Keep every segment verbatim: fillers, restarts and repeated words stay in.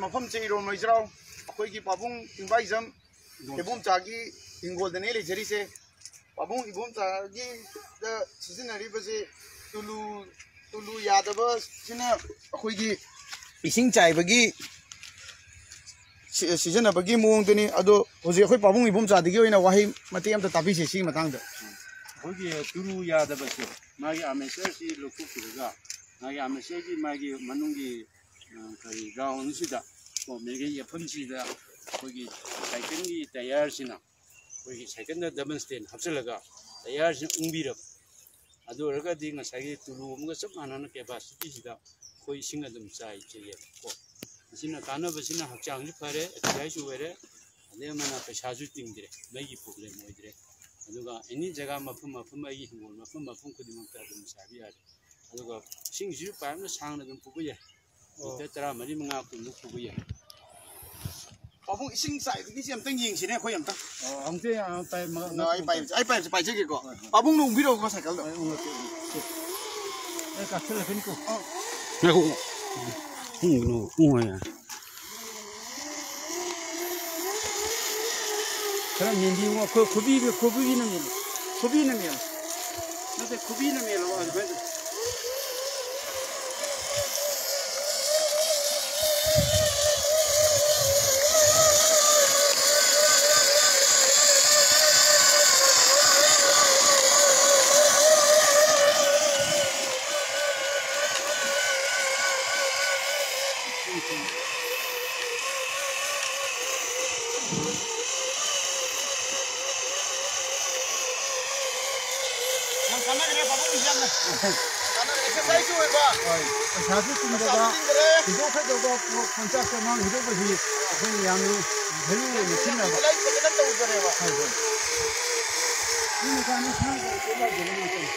ꯃꯐꯝꯁꯦ ꯏꯔꯣꯝ ꯂꯣꯏꯖ꯭ꯔꯥꯎ, ꯑꯩꯈꯣꯏꯒꯤ ꯄꯥꯕꯨꯡ ꯆꯤꯡꯕꯥꯏꯖꯝ ꯏꯕꯣꯝꯆꯥꯒꯤ ꯍꯤꯡꯒꯣꯜꯗꯅꯦ ꯂꯩꯖꯔꯤꯁꯦ꯫ ꯄꯥꯕꯨꯡ ꯏꯕꯣꯝꯆꯥꯒꯤꯗ ꯁꯤꯖꯤꯟꯅꯔꯤꯕꯁꯦ ꯇꯨꯂꯨ, ꯇꯨꯂꯨ ꯌꯥꯗꯕꯁꯤꯅ ꯑꯩꯈꯣꯏꯒꯤ ꯏꯁꯤꯡ ꯆꯥꯏꯕꯒꯤ ꯁꯤ-, ꯁꯤꯖꯤꯟꯅꯕꯒꯤ ꯃꯑꯣꯡꯗꯨꯅꯤ꯫ ꯑꯗꯣ ꯍꯧꯖꯤꯛ ꯑꯩꯈꯣꯏ ꯄꯥꯕꯨꯡ ꯏꯕꯣꯝꯆꯥꯗꯒꯤ ꯑꯣꯏꯅ ꯋꯥꯍꯩ ꯃꯇꯦꯛ ꯑꯃꯇ ꯇꯥꯕꯤꯁꯦ ꯁꯤꯒꯤ ꯃꯇꯥꯡꯗ꯫ ꯑꯩꯈꯣꯏꯒꯤ ꯇꯨꯂꯨ ꯌꯥꯗꯕꯁꯦ, ꯃꯥꯒꯤ ꯑꯥꯔꯃꯦꯆꯔꯁꯤ ꯂꯧꯊꯣꯛꯄꯤꯔꯒ, ꯃꯥꯒꯤ ꯑꯥꯔꯃꯦꯆꯔꯒꯤ ꯃꯥꯒꯤ ꯃꯅꯨꯡꯒꯤ, ꯑ, ꯀꯔꯤ, ꯒ꯭ꯔꯥꯎꯟꯁꯤꯗ, ꯀꯣ, ꯃꯦꯒꯤ ꯌꯦꯠꯐꯝꯁꯤꯗ ꯑꯩꯈꯣꯏꯒꯤ ꯁꯥꯏꯀꯜꯒꯤ ꯇꯌꯥꯔꯁꯤꯅ, ꯑꯩꯈꯣꯏꯒꯤ ꯁꯥꯏꯀꯜꯗ ꯗꯕꯜ ꯁ꯭ꯇꯦꯟ ꯍꯥꯞꯆꯤꯜꯂꯒ ꯇꯌꯥꯔꯁꯤꯅ ꯎꯪꯕꯤꯔꯕ꯫ ꯑꯗꯨ ꯑꯣꯏꯔꯒꯗꯤ ꯉꯁꯥꯏꯒꯤ ꯇꯨꯂꯨ ꯑꯃꯒ ꯆꯞ ꯃꯥꯟꯅꯅ ꯀꯦꯄꯥꯁꯤꯇꯤꯁꯤꯗ ꯑꯩꯈꯣꯏ ꯏꯁꯤꯡ ꯑꯗꯨꯝ ꯆꯥꯏꯖꯩꯌꯦꯕꯀꯣ꯫ ꯃꯁꯤꯅ ꯀꯥꯟꯅꯕꯁꯤꯅ ꯍꯛꯆꯥꯡꯁꯨ ꯐꯔꯦ, ꯑꯦꯛꯁꯔꯁꯥꯏꯁꯁꯨ ꯑꯣꯏꯔꯦ, ꯑꯗꯩ ꯑꯃꯅ ꯄꯩꯁꯥꯁꯨ ꯇꯤꯡꯗ꯭ꯔꯦ, ꯃꯩꯒꯤ ꯄ꯭ꯔꯣꯕ꯭ꯂꯦꯝ ꯑꯣꯏꯗ꯭ꯔꯦ꯫ ꯑꯗꯨꯒ ꯑꯦꯅꯤ ꯖꯒꯥ ꯃꯐꯝ ꯃꯐꯝ, ꯑꯩꯒꯤ ꯍꯤꯡꯒꯣꯜ ꯃꯐꯝ ꯃꯐꯝ ꯈꯨꯗꯤꯡꯃꯛꯇ ꯑꯗꯨꯝ ꯆꯥꯕ ꯌꯥꯔꯦ꯫ ꯑꯗꯨꯒ ꯏꯁꯤꯡꯁꯤꯁꯨ ꯄꯥꯏꯞꯅ ꯁꯥꯡꯅ ꯑꯗꯨꯝ ꯄꯨꯕ ꯌꯥꯏ꯫ ꯑꯣ꯫ ꯂꯤꯇꯔ ꯇꯔꯥꯃꯔꯤ ꯃꯉꯥ ꯀꯨꯟꯃꯨꯛ ꯄꯨꯕ ꯌꯥꯏ꯫ ꯄꯥꯕꯨꯡ, ꯏꯁꯤꯡ ꯆꯥꯏꯕꯒꯤꯁꯦ ꯑꯝꯇꯪ ꯌꯦꯡꯁꯤꯅꯦ ꯑꯩꯈꯣꯏ ꯑꯝꯇꯪ꯫ ꯑꯣ, ꯑꯃꯨꯛꯇ, ꯑ, ꯄꯥꯏ-, ꯃ-, ꯑ, ꯑꯩ ꯄꯥꯏꯕꯁꯦ, ꯑꯩ ꯄꯥꯏꯕꯁꯦ ꯄꯥꯏꯖꯒꯦꯀꯣ꯫ ꯍꯣꯏ, ꯍꯣꯏ꯫ ꯄꯥꯕꯨꯡꯅ ꯎꯪꯕꯤꯔꯛꯎꯀꯣ ꯁꯥꯏꯀꯜꯗꯣ꯫ ꯍꯣꯏ, ꯎꯪꯉꯛꯀꯦ, ꯎꯪꯉꯛꯀꯦ꯫ ꯑꯩ ꯀꯥꯈꯠꯂꯛꯀꯅꯤꯀꯣ꯫ ꯑ꯫ ꯉꯥꯏꯈꯣ, ꯎꯪꯒꯅꯨ, ꯎꯪꯉꯣꯏ꯫ ꯈꯔ ꯃꯦꯟꯕꯤꯌꯨ, ꯑꯩꯈꯣꯏ ꯈꯨꯕꯤ, ꯈꯨꯕꯤꯅ ꯃꯦꯜꯂꯨ, ꯈꯨꯕꯤꯅ ꯃꯦꯜꯂꯨ꯫ ꯅꯠꯇꯦ, ꯈꯨꯕꯤꯅ ꯃꯦꯜꯂꯣ ꯑꯗꯨꯃꯥꯏꯅ꯫ ꯌꯥꯝ ꯀꯥꯟꯅꯈ꯭ꯔꯦ ꯄꯥꯕꯨꯡꯒꯤꯁꯦ ꯌꯥꯝꯅ꯫ ꯌꯥꯝ ꯀꯥꯟꯅꯈ꯭ꯔꯦ꯫ ꯑꯦꯛꯁꯔꯁꯥꯏꯁꯁꯨ ꯑꯣꯏꯕ꯫ ꯍꯣꯏ꯫ ꯄꯩꯁꯥꯁꯨ ꯇꯤꯡꯗꯕ, ꯄꯩꯁꯥꯁꯨ ꯇꯤꯡꯗ꯭ꯔꯦ꯫ ꯊꯤꯗꯣꯛ ꯈꯥꯏꯗꯣꯛꯄ ꯈꯣꯡꯆꯥꯛ ꯆꯃꯥꯡ ꯍꯤꯗꯣꯛꯄꯁꯤ ꯑꯩꯈꯣꯏꯅ ꯌꯥꯝꯅ ꯚꯦꯂꯨ ꯑꯣꯏꯅ ꯁꯤꯖꯤꯟꯅꯕ꯫ ꯌꯨꯇꯤꯂꯥꯏꯁ ꯐꯖꯅ ꯇꯧꯖꯔꯦꯕ꯫ ꯍꯣꯏ, ꯍꯣꯏ꯫ ꯃꯤ ꯃꯆꯥ ꯃꯤ ꯈꯪꯗꯕ ꯄꯣꯠ ꯌꯥꯎꯗꯕ ꯉꯥꯛꯇꯅꯤ꯫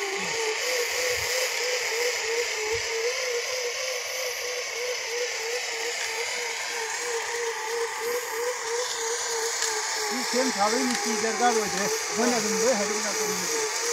ꯁꯤ ꯁꯦꯝ ꯁꯥꯕꯒꯤ ꯃꯤꯁꯇ꯭ꯔꯤ ꯗꯔꯀꯥꯔ ꯑꯣꯏꯗ꯭ꯔꯦ, ꯑꯩꯈꯣꯏꯅ ꯑꯗꯨꯝ ꯂꯣꯏ ꯍꯩꯕ ꯉꯥꯛꯇꯅꯤ꯫